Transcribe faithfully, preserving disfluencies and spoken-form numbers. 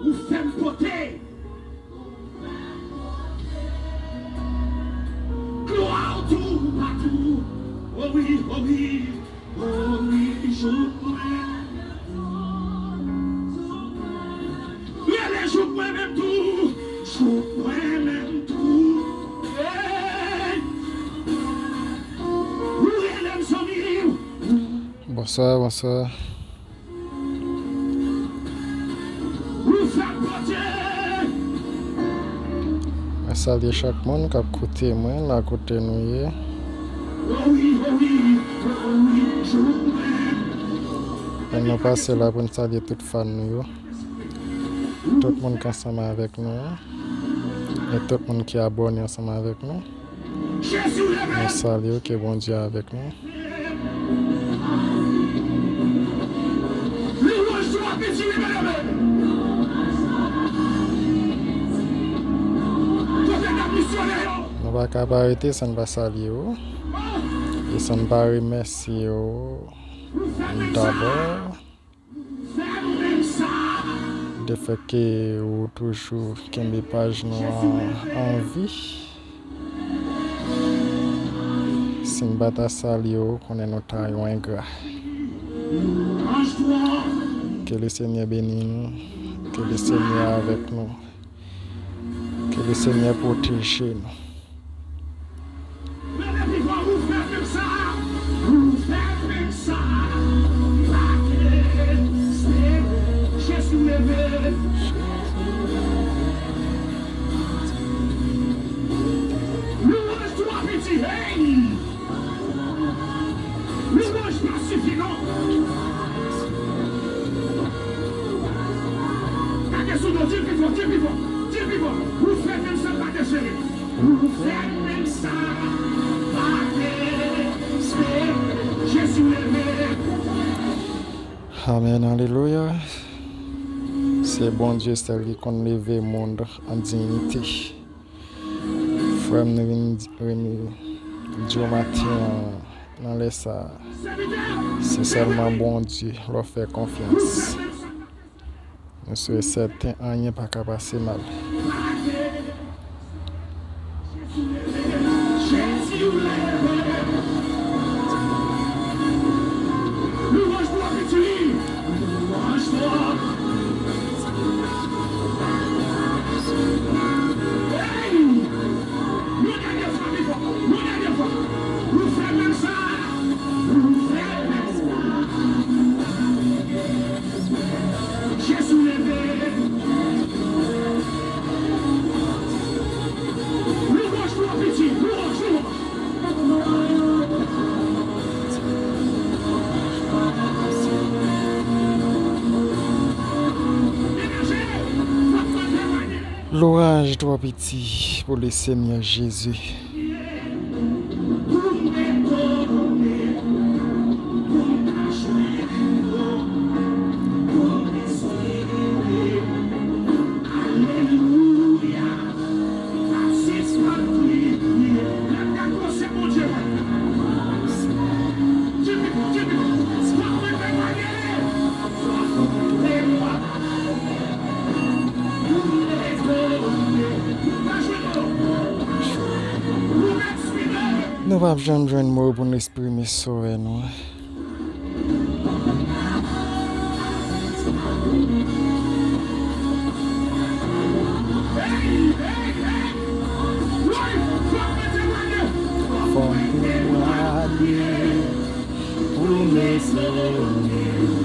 Ou fè m pote glwa toupatou. O wi, o wi, o wi, jouk mwen. Rele jouk mwen menm tou. Jouk mwen menm tou. Hey! Ou rele m zanmi. Bonswa, bonswa. Mwen salye chak moun k ap koute mwen la kote nou ye. E nou pase la pou n salye tout fan nou yo. Tout moun k ansanm avèk nou an. E tout moun ki abòne ansanm avèk nou. Nou salye w, ke Bondye avèk nou. Nou pa ka pa rete san n pa salye w e san n pa remèsye w dabò. De fè ke ou toujou kenbe paj nou an an vi. Si n pa ta salye w, konnen nou ta yon engra. Ke le Senyè beni nou, ke le Senyè avèk nou, ke le Senyè pwoteje nou. Rele pi fò, ou fè menm sa. Ou fè menm sa. Bate, se Jezi leve. Louanj twa piti, hey! Louanj pa sifi non. Gade sou do, di l pi fò, di l pi fò, di l pi fò. Ou fè menm sa, bate cheri. Ou fè menm sa, bate, se Jezi leve. Amèn, alelouya. Se Bondye sèl ki konn leve moun an diyite. Frè m, nou vin, vin di w maten an, nan lè sa a, se sèlman Bondye lè w fè konfyans. Nou sou e sèten, anyen pa ka pase mal. Jezi leve. Louanj pou piti, louanj, louanj. Louanj pou piti pou le Senyè Jezi. Nou p ap janm jwenn mo pou n eksprime sove nou an. Fò m temwanye pou mèsi.